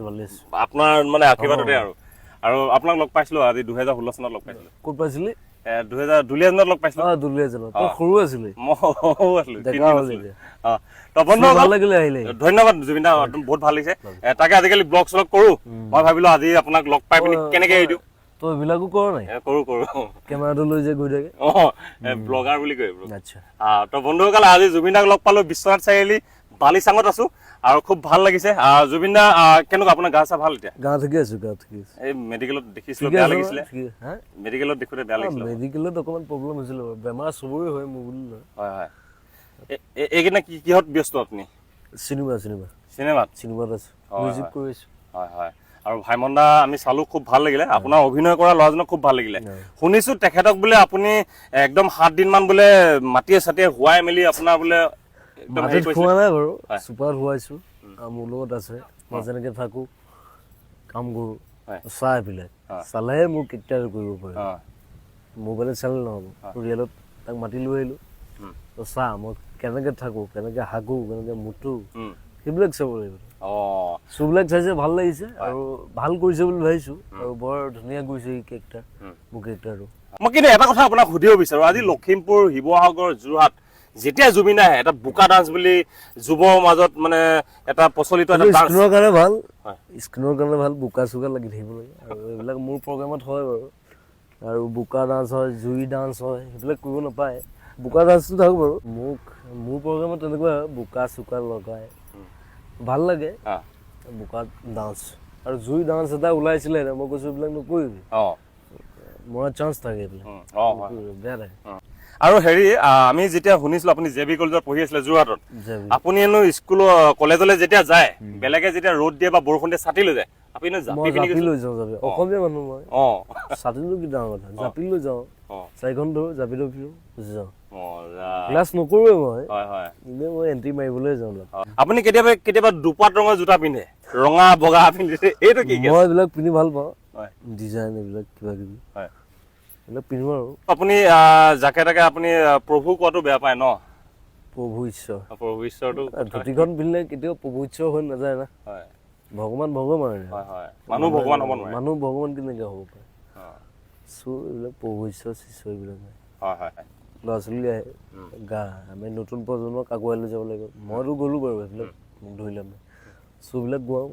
ভালে আছো। আপোনাৰ মানে আশীৰ্বাদতে আৰু আৰু আপোনাক লগ পাইছিলো আজি 2016 চনত লগ পাইছিলো। ক'ত পাইছিলি? 2000 দুলীয়াজানত লগ পাইছিলো। অ, দুলীয়াজানত। তই সৰু আছিলি। মই সৰু আছিলো, ডেকা তিনিদিন হ'ল আছিলো। এতিয়া। অ, তো বন্ধুসকল, ভাল লাগিলে আহিলে। ধন্যবাদ জুবিন দা, একদম বহুত ভাল লাগিছে। তাকে আজিকালি ব্লগ চলগ কৰো, মই ভাবিলো আজি আপোনাক লগ পাই পিনি কেনেকে এৰি দিওঁ। তই এইবিলাকো কৰ নাই? কৰো কৰো। কেমেৰাটো লৈ যে গৈ থাকে। অ, ব্লগাৰ বুলি কয় এইবোৰ। আচ্ছা। তো বন্ধুসকল, আজি জুবিন দাক লগ পালো, বিশ্বনাথ চাৰিআলি বালিচাঙত আছো আৰু খুব ভাল লাগিছে। জুবিন দা, কেনেকুৱা আপোনাৰ গা চা ভাল এতিয়া? গা ঠিকে আছো, গা ঠিকে আছো। এই মেডিকেলত দেখিছিলো, ঠিকে বেয়া আছো, লাগিছিলে। ঠিকে। হা? মেডিকেলত দেখোতে বেয়া লাগিছিলে। মেডিকেলত অকণমান প্ৰব্লেম হৈছিলে বাৰু। বেমাৰ চবৰে হয়, মোৰ বুলি নহয়। হয় হয়। এইকেইদিনা কি কিহত ব্যস্ত আপুনি? Cinema, cinema. চিনেমাত? চিনেমাত আছো, মিউজিক কৰি আছো। হয় হয়। আৰু ভাইমন দা আমি চালো, খুব ভাল লাগিলে। আপোনাৰ অভিনয় কৰা ল'ৰাজনক খুব ভাল লাগিলে। শুনিছো তেখেতক বোলে আপুনি একদম 7 দিন মান বোলে মাটিয়ে চাটিয়ে শুৱাই মেলি আপোনাৰ বোলে একদম হেৰি মাটিত কৰিছিলে। খোৱা নাই বাৰু, চুপাৰত শুৱাইছো আৰু মোৰ লগত আছে। মই যেনেকে থাকো, কাম কৰো, চাই পেলাই চালেহে মোৰ কেতিয়া কৰিব পাৰিব। মোবাইলত চালে নহ'ব। ৰিয়েলত তাক মাতি লৈ আহিলো, তো চা মই কেনেকে থাকো, কেনেকে হাগো, কেনেকে মুতো, সেইবিলাক চাব লাগিব। শ্ব'বিলাক চাইছে, ভাল লাগিছে আৰু ভাল কৰিছে বুলি ভাবিছো আৰু বৰ ধুনীয়া কৰিছে এই কেৰেক্টাৰ, মোৰ কেৰেক্টাৰটো। মই কিন্তু এটা কথা আপোনাক সুধিব বিচাৰো, আজি লখিমপুৰ, শিৱসাগৰ, যোৰহাট যেতিয়া জুবিন আহে, এটা বোকা ডান্স বুলি যুৱৰ মাজত মানে এটা প্ৰচলিত এটা ডান্স। স্কিনৰ কাৰণে ভাল। হয়। স্কিনৰ কাৰণে ভাল, বোকা চোকা লাগি থাকিব লাগে আৰু এইবিলাক মোৰ প্ৰগ্ৰেমত হয় বাৰু। আৰু বোকা ডান্স হয়, জুই ডান্স হয়, সেইবিলাক কৰিব নাপায়। বোকা ডান্সটো থাকোঁ বাৰু। মোৰ প্ৰগ্ৰেমত তেনেকুৱা হয়, বোকা চোকা লগাই ভাল লাগে। বোকাত ডান্স আৰু জুই ডান্স এটা ওলাইছিলে, মই কৈছোঁ এইবিলাক নকৰিবি, মৰাৰ চান্স থাকে এইবিলাক। অ, হয়। নকৰিবি, বেয়া লাগে। আৰু হেৰি, আমি যেতিয়া শুনিছিলো আপুনি জে বি কলেজত পঢ়ি আছিলে যোৰহাটত, যাবি। আপুনি হেনো স্কুলৰ কলেজলৈ যেতিয়া যায়, বেলেগে যেতিয়া ৰ'দ দিয়ে বা বৰষুণ দিয়ে ছাতি লৈ যায়, আপুনি হেনো জাপি মই পিন্ধি জাপি গৈছিলে। লৈ যাওঁ, জাপি। অসমীয়া মানুহ মই। ছাতিনো কি ডাঙৰ কথা, জাপি লৈ যাওঁ। চাৰিখন ধৰো, জাপি লৈ ফুৰো, গুচি যাওঁ। মজা। ক্লাছ নকৰোৱে মই। হয় হয়। এনেই মই এণ্ট্ৰি মাৰিবলৈ যাওঁ তাত। আপুনি কেতিয়াবা কেতিয়াবা দুপাত ৰঙৰ জোতা পিন্ধে, ৰঙা বগা পিন্ধিছে, এইটো কি কেছ? মই এইবিলাক পিন্ধি ভাল পাওঁ। ডিজাইন এইবিলাক কিবা কিবি এইবিলাক পিন্ধো আৰু। আপুনি যাকে তাকে আপুনি প্ৰভু কোৱাটো বেয়া পায় ন? প্ৰভু ঈশ্বৰ। প্ৰভু ঈশ্বৰটো। ধুতিখন পিন্ধিলে কেতিয়াও প্ৰভু ঈশ্বৰ হৈ নাযায় না। ভগৱান ভগৱান। হয় হয়, মানুহ ভগৱান হ'ব নোৱাৰে। মানুহ ভগৱান কেনেকে হ'ব পাৰে? চ' এইবিলাক প্ৰভু ঈশ্বৰ শিষ্য এইবিলাক নাই। হয় হয় হয়। ল'ৰা ছোৱালী আহে গা, আমি নতুন প্ৰজন্মক আগুৱাই লৈ যাব লাগিব। মইতো গ'লো বাৰু, সেইবিলাক মোক ধৰি লাভ নাই। চ' এইবিলাক গোৱাওঁ।